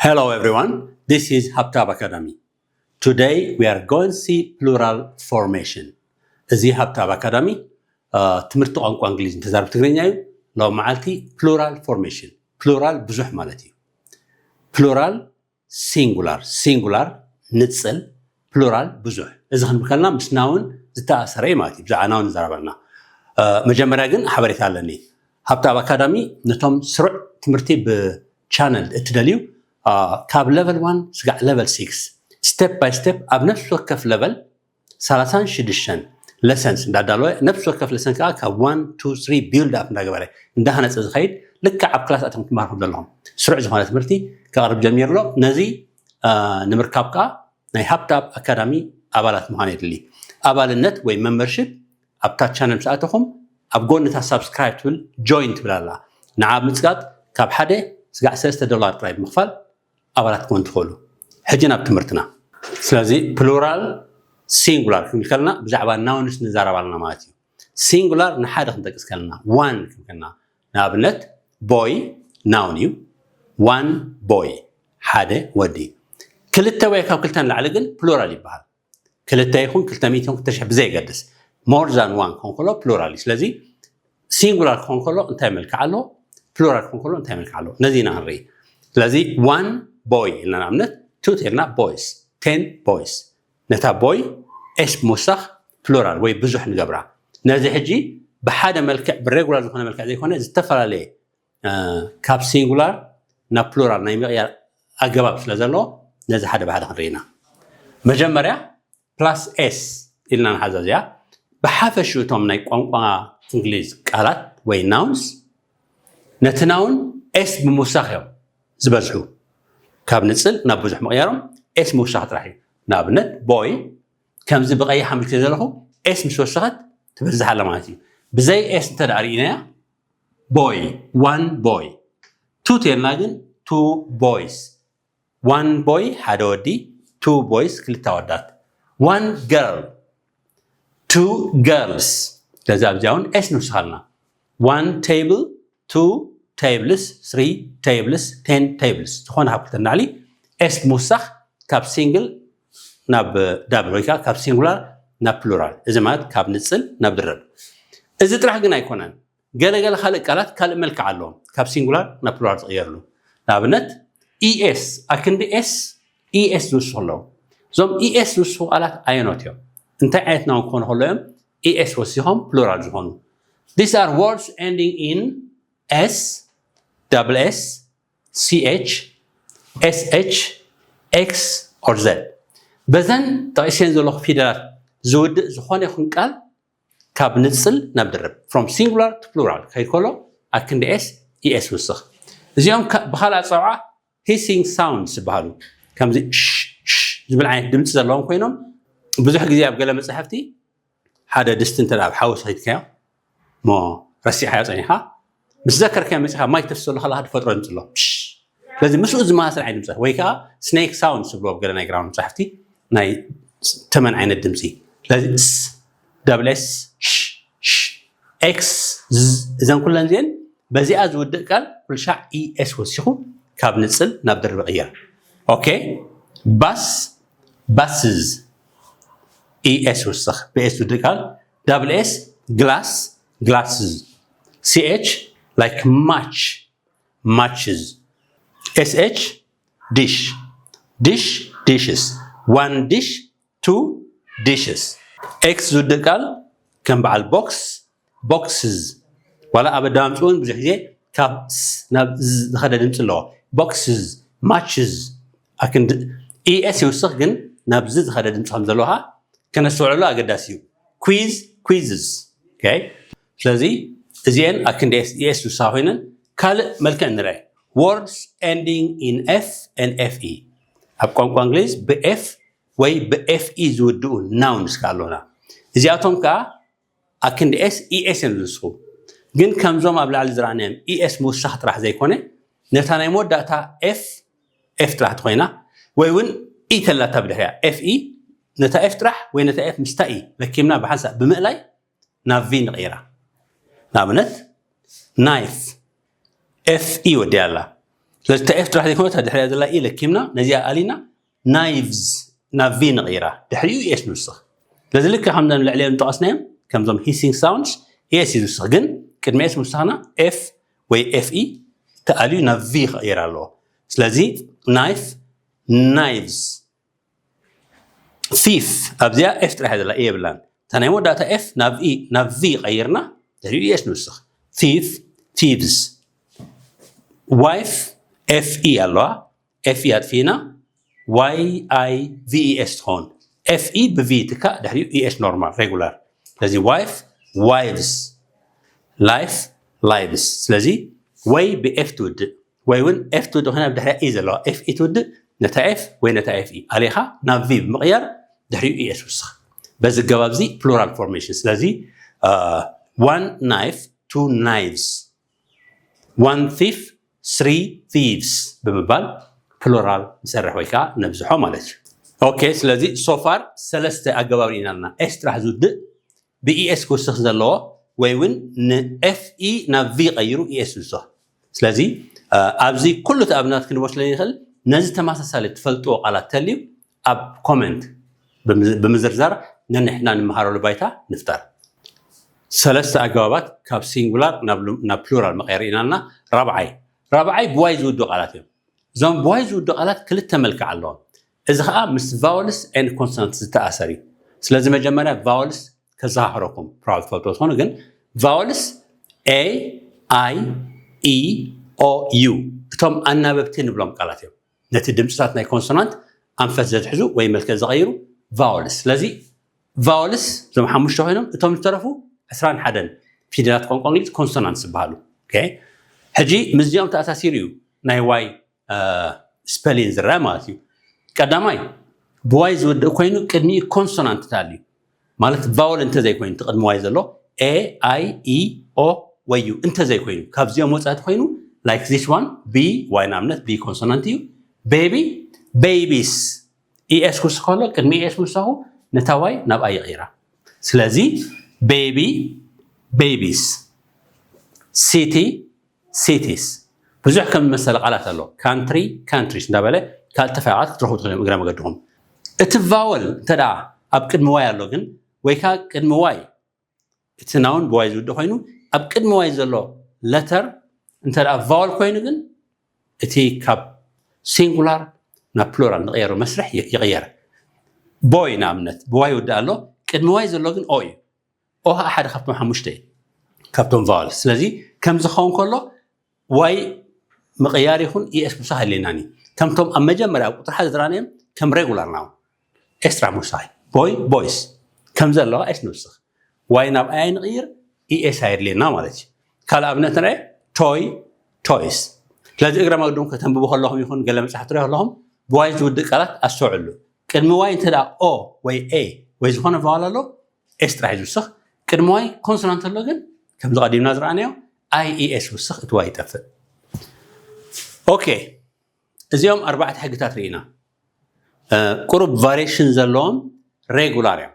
Hello everyone, this is Habtab Academy. Today we are going to see plural formation. እዚ ሃብታብ ኣካዳሚ ትምህርቲ ቋንቋ እንግሊዝ ንተዛረብ ትግርኛ እዩ። ሎም መዓልቲ plural formation፣ plural ብዙሕ ማለት እዩ። Plural singular፣ singular ንጽል፣ plural ብዙሕ። እዚ ክንብል ከለና ምስ noun ዝተኣሰረ እዩ ማለት እዩ። ብዛዕባ noun ንዛረበልና። መጀመርያ ግን ሓበሬታ ኣለኒ። ሃብታብ ኣካዳሚ ነቶም ስሩዕ ትምህርቲ ብቻነል እትደልዩ ካብ level one ስጋዕ level six step by step ኣብ ነፍሲ ወከፍ level ሰላሳን ሽዱሽተን lessons እንዳዳለወ፣ ነፍሲ ወከፍ lesson ከዓ ካብ one two three build up እንዳገበረ እንዳሃነፀ ዝኸይድ፣ ልክዕ ኣብ ክላስ ኣቶም ትማርኩም ዘለኹም ስሩዕ ዝኾነ ትምህርቲ ከቕርብ ጀሚሩ ኣሎ። ነዚ ንምርካብ ከዓ ናይ ሃብታብ ኣካዳሚ ኣባላት ምዃን የድሊ። ኣባልነት ወይ membership ኣብታ ቻነል ምስ ኣተኹም ኣብ ጎንታ subscribe ትብል join ትብል ኣላ። ንዓ ምጽቃጥ ካብ ሓደ ስጋዕ ሰለስተ ዶላር ጥራይ ብምኽፋል ኣባላት ክኾን ትኽእሉ። ሕጂ ናብ ትምህርትና። ስለዚ plural singular ክንብል ከለና ብዛዕባ nouns ንዛረብ ኣለና ማለት እዩ። Singular ንሓደ ክንጠቅስ ከለና፣ one ክንብል ከለና፣ ንኣብነት boy noun እዩ። One boy፣ ሓደ ወዲ። ክልተ ወይ ካብ ክልተ ንላዕሊ ግን plural ይበሃል። ክልተ ይኹን ክልተ ሚእቲ ይኹን ክልተ ሽሕ ብዘየገድስ፣ more than one ክኾን ከሎ plural እዩ። ስለዚ singular ክኾን ከሎ እንታይ መልክዕ ኣለዎ፣ plural ክኾን ከሎ እንታይ መልክዕ ኣለዎ፣ ነዚ ኢና ክንርኢ። ስለዚ one boy ኢልና ንኣብነት፣ two ተልና boys፣ ten boys። ነታ boy s ብምውሳኽ plural ወይ ብዙሕ ንገብራ። ነዚ ሕጂ ብሓደ መልክዕ፣ ብሬጉላር ዝኾነ መልክዕ ዘይኮነ ዝተፈላለየ ካብ ሲንጉላር ናብ ፕሉራል ናይ ምቕያር ኣገባብ ስለ ዘለዎ ነዚ ሓደ ብሓደ ክንርኢ ኢና። መጀመርያ ፕላስ ኤስ ኢልና ንሓዛ እዚኣ። ብሓፈሽኡ እቶም ናይ ቋንቋ እንግሊዝ ቃላት ወይ ናውንስ ነቲ ናውን ኤስ ብምውሳኽ እዮም ዝበዝሑ። ካብ ንጽል ናብ ብዙሕ ምቕያሮም ኤስ ምውሳኽ ጥራሕ እዩ። ንኣብነት ቦይ ከምዚ ብቐይሕ ኣምልክተ ዘለኹ ኤስ ምስ ወሰኸት ትበዝሕ ኣላ ማለት እዩ። ብዘይ ኤስ እንተ ደኣ ርኢናያ ቦይ፣ ዋን ቦይ። ቱ ቴልና ግን ቱ ቦይስ። ዋን ቦይ ሓደ ወዲ፣ ቱ ቦይስ ክልተ ኣወዳት። ዋን ገርል፣ ቱ ገርልስ። ስለዚ ኣብዚኣ እውን ኤስ ንውስኻልና። ዋን ቴብል፣ ቱ ቴብልስ፣ ስሪ ቴብልስ፣ ቴን ቴብልስ። ዝኾነ ካብ ክልተ ንላዕሊ ኤስ ምውሳኽ ካብ ሲንግል ናብ ዳብል ወይ ከዓ ካብ ሲንጉላር ናብ ፕሉራል። እዚ ማለት ካብ ንጽል ናብ ድርብ። እዚ ጥራሕ ግን ኣይኮነን። ገለገለ ካልእ ቃላት ካልእ መልክዕ ኣለዎም፣ ካብ ሲንጉላር ናብ ፕሉራል ዝቕየርሉ። ንኣብነት ኢኤስ፣ ኣክንዲ ኤስ ኢኤስ ዝውስኹ ኣለዉ። እዞም ኢኤስ ዝውስኹ ቃላት ኣየኖት እዮም? እንታይ ዓይነት ናውን ክኾኑ ከሎ እዮም ኢኤስ ወሲኾም ፕሉራል ዝኾኑ? These are words ending in S, double S, C H, S H, X or Z። በዘን ጠቒሰን ዘለኹ ፊደላት ዝውድእ ዝኾነ ይኹን ቃል ካብ ንጽል ናብ ድርብ፣ from singular to plural ክኸይድ ከሎ ኣክንዲ ኤስ ኢኤስ ውስኽ። እዚኦም ከ-፣ ብኻልእ ኣጸውዓ ሂሲንግ ሳውንድስ ይበሃሉ። ከምዚ ሽ ሽ ዝብል ዓይነት ድምጺ ዘለዎም ኮይኖም ብዙሕ ግዜ ኣብ ገለ መጻሕፍቲ ሓደ ድስቲ እንተ ኣብ ሓዊ ሰኺትካዮ እሞ ረሲዕካዮ ጸኒሕካ፣ ምስ ዘከርካዮ መጺኻ ማይ ተፍስሰሉ ከለኻ ትፈጥሮ ድምጺ ኣሎ። ሽ። ስለዚ ምስኡ ዝመሳሰል ዓይነት ድምጺ ወይ ከኣ ስኔክ ሳውንድ ዝብልዎ ኣብ ገለ ናይ ግራውንድ መጻሕፍቲ ናይ ተመን ዓይነት ድምጺ። ስለዚ ስ፣ ደብል ኤስ፣ ሽ፣ ሽ፣ ኤክስ፣ ዝ፣ እዘን ኩለን እዚአን በዚኣ ዝውድእ ቃል ኩልሻዕ ኢኤስ ወሲኹ ካብ ንጽል ናብ ድርብ ይቕየር። ኦኬ፣ ባስ፣ ባስዝ፣ ኢኤስ ውስኽ ብኤስ ዝውድእ ቃል። ዳብል ኤስ፣ ግላስ፣ ግላስዝ። ሲኤች፣ ላይክ ማች፣ ማችዝ። ኤስኤች፣ ዲሽ፣ ዲሽ፣ ዲሽስ። ዋን ዲሽ፣ ቱ ዲሽስ። ኤክስ ዝውድእ ቃል ከም በዓል ቦክስ፣ ቦክስዝ። ዋላ ኣብ ኣደማምፅኡ እውን ብዙሕ ግዜ ካብ ስ ናብ ዝ ዝኸደ ድምፂ ኣለዎ። ቦክስዝ፣ ማችዝ። ኣክንዲ ኢኤስ ይውስኽ፣ ግን ናብ ዝ ዝኸደ ድምፂ ከም ዘለዎ ኸዓ ከነስተውዕሎ ኣገዳሲ እዩ። quiz፣ quizzስ። ኦኬ፣ ስለዚ እዚአን ኣክንዲ ኤስ፣ ኢኤስ ዝውስኻ ኮይነን ካልእ መልክዕ ንርአ። Words ending in F and F E። ኣብ ቋንቋ እንግሊዝ ብኤፍ ወይ ብኤፍ ኢ ዝውድኡ ናውንስ ከኣ ኣሎና። እዚኣቶም ከኣ ኣክንዲ ኤስ፣ ኢኤስ እዮም ዝውስኹ። ግን ከምዞም ኣብ ላዕሊ ዝረኣናዮም ኢኤስ ምውሳኽ ጥራሕ ዘይኮነ፣ ነታ ናይ መወዳእታ ኤፍ፣ ኤፍ ጥራሕ ተኾይና፣ ወይ እውን ኢ ተላታ ብድሕሪያ፣ ኤፍ ኢ፣ ነታ ኤፍ ጥራሕ ወይ ነታ ኤፍ ምስታ ኢ ረኪብና ብሓንሳእ ብምእላይ ናብ ቪ ንቕይራ። ንኣብነት ናይፍ፣ ኤፍ ኢ ወዲኣ ኣላ። ስለዚ እታ ኤፍ ጥራሕ ዘይኮነ እታ ድሕሪያ ዘላ ኢ ለኪምና ነዚኣ ኣሊና ናይቭዝ ናብ ቪ ንቕይራ፣ ድሕሪኡ ኢኤስ ንውስኽ። ስለዚ ልክዕ ከምዘም ልዕሊኦም ዝጠቐስናዮም ከምዞም ሂሲንግ ሳውንድስ ኢኤስ እዩ ዝውስኽ፣ ግን ቅድሚ ኤስ ምውሳኽና ኤፍ ወይ ኤፍ ኢ ተኣልዩ ናብ ቪ ክቕየር ኣለዎ። ስለዚ ናይፍ፣ ናይቭዝ፣ ፊፍ ኣብዚኣ ኤፍ ጥራሕ እያ ዘላ፣ ኢ የብላን። እታ ናይ መወዳእታ ኤፍ ናብ ኢ ናብ ቪ ቀይርና ድሕሪኡ ኢኤስ ንውስኽ። ፊፍ፣ ፊቭስ። ዋይፍ ኤፍ ኢ ኣለዋ፣ ኤፍ ኢ ኣጥፊእና ዋይ ኣይ ቪ ኢ ኤስ ትኸውን። ኤፍ ኢ ብቪ ትካእ ድሕሪኡ ኢኤስ ኖርማል ሬጉላር። ስለዚ ዋይፍ፣ ዋይቭስ፣ ላይፍ፣ ላይቭስ። ስለዚ ወይ ብኤፍ ትውድእ ወይ እውን ኤፍ ትውድእ ኮይና ብድሕሪያ ኢ ዘለዋ ኤፍ ኢ ትውድእ፣ ነታ ኤፍ ወይ ነታ ኤፍ ኢ ኣሊኻ ናብ ቪ ብምቕያር ድሕሪኡ ኢኤስ ውስኽ። በዚ ኣገባብ እዚ ፕሉራል ፎርሜሽን። ስለዚ one knife, two knives፣ one thief, three thieves ብምባል ፕሉራል ንሰርሕ ወይ ከዓ ነብዝሖ ማለት እዩ። ኦኬ፣ ስለዚ ሶፋር ሰለስተ ኣገባብ ርኢና ኣለና። ኤስ ጥራሕ ዝውድእ ብኢኤስ ክውስኽ ዘለዎ ወይ እውን ንኤፍ ኢ ናብ ቪ ቀይሩ ኢኤስ ዝውስኽ። ስለዚ ኣብዚ ኩሉ እቲ ኣብነት ክንቦ ስለ ይኽእል ነዚ ተመሳሳሊ ትፈልጥዎ ቃላት ተልዩ ኣብ ኮመንት ብምዝርዛር ነንሕና ንምሃረሉ ባይታ ንፍጠር። ሰለስተ ኣገባባት ካብ ሲንጉላር ናብ ፕሉራል መቐየር ኢና ኣለና። ራብዓይ ራብዓይ ብዋይ ዝውዱ ቃላት እዮም። እዞም ብዋይ ዝውዱ ቃላት ክልተ መልክዕ ኣለዎም። እዚ ከዓ ምስ ቫወልስ ኤንድ ኮንሶናንት ዝተኣሰር እዩ። ስለዚ መጀመርያ ቫወልስ ከዘኻኽረኩም፣ ፕሮባብሊ ትፈልጥዎ ትኾኑ፣ ግን ቫወልስ ኤ፣ ኣይ፣ ኢ፣ ኦ፣ ዩ እቶም ኣናበብቲ ንብሎም ቃላት እዮም። ነቲ ድምፅታት ናይ ኮንሶናንት ኣንፈት ዘትሕዙ ወይ መልክዕ ዝቐይሩ ቫወልስ። ስለዚ ቫወልስ እዞም ሓሙሽተ ኮይኖም እቶም ዝተረፉ ዕስራን ሓደን ፊደላት ቋንቋ እንግሊዝ ኮንሶናንትስ ይበሃሉ። ኦኬ፣ ሕጂ ምስዚኦም ተኣሳሲሩ እዩ ናይ ዋይ ስፐሊን ዝረአ ማለት እዩ። ቀዳማይ ብዋይ ዝውድእ ኮይኑ ቅድሚኡ ኮንሶናንት ተኣልዩ ማለት ቫወል እንተዘይኮይኑ እቲ ቅድሚ ዋይ ዘሎ ኤ፣ ኣይ፣ ኢ፣ ኦ ወይ ዩ እንተዘይኮይኑ ካብዚኦም ወፃኢ ኮይኑ like this one ቢ ዋይ ንኣብነት ቢ ኮንሶናንት እዩ። ቤቢ፣ ቤቢስ ኢኤስ ክውስኽ ከሎ ቅድሚ ኢኤስ ምውሳኹ ነታ ዋይ ናብ ኣይ ይቕይራ። ስለዚ ቤቢ፣ ቤቢስ፣ ሲቲ፣ ሲቲስ ብዙሕ ከም ዝመሰለ ቃላት ኣሎ። ካንትሪ፣ ካንትሪስ እንዳበለ ካልእ ተፋያቓት ክትረኽቡ ትኽእሉ እዮም እግረ መገድኹም። እቲ ቫወል እንተ ደኣ ኣብ ቅድሚ ዋይ ኣሎ ግን ወይ ከዓ ቅድሚ ዋይ እቲ ናውን ብዋይ ዝውድእ ኮይኑ ኣብ ቅድሚ ዋይ ዘሎ ለተር እንተ ደኣ ቫወል ኮይኑ ግን እቲ ካብ ሲንጉላር ናብ ፕሉራል ንቕየሩ መስርሕ ይቕየር። ቦይ ንኣብነት ብዋይ ይውድእ ኣሎ፣ ቅድሚ ዋይ ዘሎ ግን ኦ እዩ። ኦ ከዓ ሓደ ካብቶም ሓሙሽተ እዩ ካብቶም ቫወል። ስለዚ ከምዚ ክኸውን ከሎ ዋይ ምቕያር ይኹን ኢኤስ ምውሳኽ የድልየናን እዩ። ከምቶም ኣብ መጀመርያ ኣብ ቁፅሪ ሓደ ዝረኣናዮም ከም ሬጉላር ናውን ኤስ ጥራሕ ምውሳኽ እዩ። ቦይ፣ ቦይስ ከም ዘለዋ ኤስ ንውስኽ። ዋይ ናብ ኣይ ንቕይር፣ ኢኤስ ኣየድልየና ማለት እዩ። ካልእ ኣብነት ንርአ፣ ቶይ፣ ቶይስ። ስለዚ እግረ መገድኩም ከተንብቡ ከለኹም ይኹን ገለ መፅሓፍ ትሪኦ ከለኹም ብዋይ ዝውድእ ቃላት ኣስተውዕሉ። ቅድሚ ዋይ እንተ ደኣ ኦ ወይ ኤ ወይ ዝኾነ ቫዋል ኣሎ ኤስ ጥራሕ እዩ ዝውስኽ። ቅድሚ ዋይ ኮንሶናንት ኣሎ ግን ከምዚ ቀዲምና ዝረኣናዮ ኣይ ኢ ኤስ ውስኽ፣ እቲ ዋይ ይጠፍእ። ኦኬ፣ እዚኦም ኣርባዕተ ሕግታት ርኢና። ቁሩብ ቫሪሽን ዘለዎም ሬጉላር እዮም፣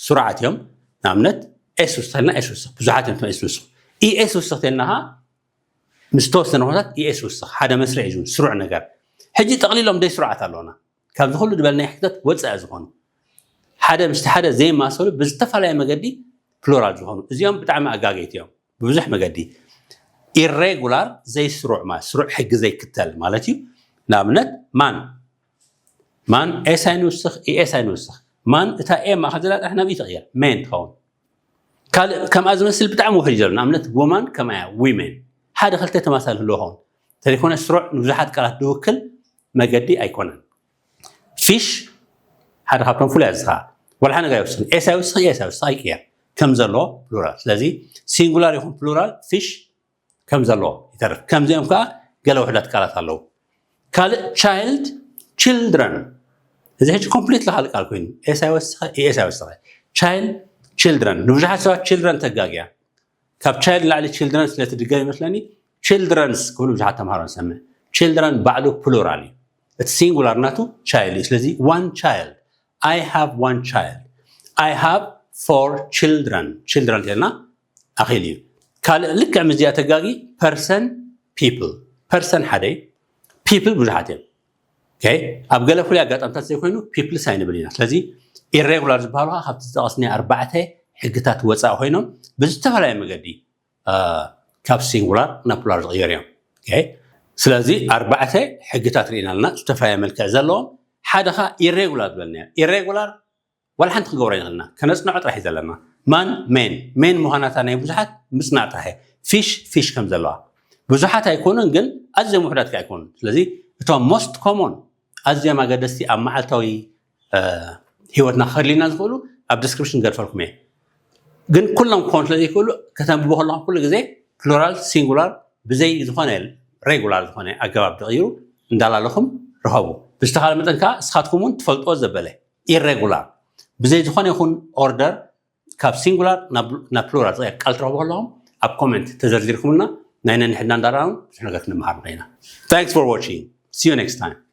ስሩዓት እዮም። ንኣብነት ኤስ ውስኽ ኢልና ኤስ ውስኽ፣ ብዙሓት እዮም ኤስ ውስኽ። ኢኤስ ውስኽ ተልና ከዓ ምስ ተወሰነ ኩነታት ኢኤስ ውስኽ፣ ሓደ መስርዕ እዩ ስሩዕ ነገር። ሕጂ ጠቕሊሎም ደይ ስሩዓት ኣለውና፣ ካብዚ ኩሉ ዝበልናዮ ሕግታት ወፃኢ ዝኾኑ። ሓደ ምስቲ ሓደ ዘይማሰሉ ብዝተፈላለየ መገዲ ፕሉራል ዝኾኑ፣ እዚኦም ብጣዕሚ ኣጋገይቲ እዮም። ብብዙሕ መገዲ ኢሬጉላር፣ ዘይስሩዕ ማለት ስሩዕ ሕጊ ዘይክተል ማለት እዩ። ንኣብነት ማን፣ ማን ኤስ ኣይንውስኽ፣ ኢኤስ ኣይንውስኽ። ማን እታ ኤ ማእኸል ዘላ ጥራሕ ናብ ኢ ትቕየር፣ ሜን ትኸውን። ካልእ ከምኣ ዝመስል ብጣዕሚ ውሕድ እዩ ዘሎ። ንኣብነት ወማን ከምኣ እያ፣ ዊሜን። ሓደ ክልተ ተማሳሊ ህልዎ ኸውን እንተዘይኮነ ስሩዕ ንብዙሓት ቃላት ዝውክል መገዲ ኣይኮነን። ፊሽ ሓደ ካብቶም ፍሉያት ዝኸዓ ወላ ሓደ ነገር ኣይውስኽን። ኤስ ኣይውስኽ፣ ኤስ ኣይውስኽ፣ ኣይቅየር ከም ዘሎ ፕሉራል። ስለዚ ሲንጉላር ይኹን ፕሉራል ፊሽ ከም ዘለዎ ይተርፍ። ከምዚኦም ከዓ ገለ ውሕዳት ቃላት ኣለዉ። ካልእ ቻይልድ፣ ችልድረን። እዚ ሕጂ ኮምፕሊትሊ ካልእ ቃል ኮይኑ ኤስ ኣይወሰኸ፣ ኢኤስ ኣይወሰኸ። ቻይልድ፣ ችልድረን። ንብዙሓት ሰባት ችልድረን ተጋግያ። ካብ ቻይልድ ንላዕሊ ችልድረን ስለ ትድገም ይመስለኒ ችልድረንስ ክብሉ ብዙሓት ተምሃሮ ንሰምዕ። ችልድረን ባዕሉ ፕሉራል እዩ። እቲ ሲንጉላር ናቱ ቻይልድ እዩ። ስለዚ ዋን ቻይልድ፣ I have one child፣ I have four children። ችልድረን እንተልና ኣኺል እዩ። ካልእ ልክዕ ምስዚኣ ተጋጊ ፐርሰን፣ ፒፕል። ፐርሰን ሓደ እዩ፣ people ብዙሓት እዮም። Okay? ኣብ ገለ ፍሉይ ኣጋጣሚታት ዘይኮይኑ peoples ኣይንብል ኢና። ስለዚ irregular ዝበሃሉ ከዓ ካብቲ ዝጠቐስናዮ ኣርባዕተ ሕግታት ወፃኢ ኮይኖም ብዝተፈላለየ መገዲ እ፣ ካብ ሲንጉላር ናብ ፕሉራል ዝቕየሩ እዮም። Okay? ስለዚ ኣርባዕተ ሕግታት ርኢና ኣለና፣ ዝተፈላለየ መልክዕ ዘለዎም። ሓደ ከዓ ኢሬጉላር ዝበልናዮ። ኢሬጉላር ዋላ ሓንቲ ክገብሮ ይኽእልና፣ ከነፅንዖ ጥራሕ እዩ ዘለና። ማን? ሜን። ሜን ምዃናታ ናይ ብዙሓት ምፅናዕ ጥራሕ እዩ። ፊሽ፣ ፊሽ ከም ዘለዋ ብዙሓት ኣይኮኑን፣ ግን ኣዝዮም ውሑዳት ከዓ ኣይኮኑን። ስለዚ እቶም most common፣ ኣዝዮም ኣገደስቲ፣ ኣብ መዓልታዊ እ፣ ህይወትና ክህልዩና ዝኽእሉ ኣብ ዲስክሪፕሽን ገድፈልኩም እየ። ግን ኩሎም ክኾኑ ስለ ዘይክእሉ ከተንብቦ ከለኹም ኩሉ ግዜ ፕሉራል ሲንጉላር ብዘይ ዝኾነ ሬጉላር ዝኾነ ኣገባብ ተቐይሩ እንዳላለኹም ርኸቡ። ብዝተኻለ መጠን ከዓ እስኻትኩም እውን ትፈልጥዎ ዘበለ ኢሬጉላር ብዘይ ዝኾነ ይኹን ኦርደር ካብ ሲንጉላር ናብ ናብ ፕሉራል ዝቕየር ቃል ትረኽቡ ከለኹም ኣብ ኮሜንት ተዘርዚርኩምና ናይ ነንሕድና እንዳረኣኑ ብዙሕ ነገር ክንመሃር ንኽእል ኢና። Thanks for watching. See you next time.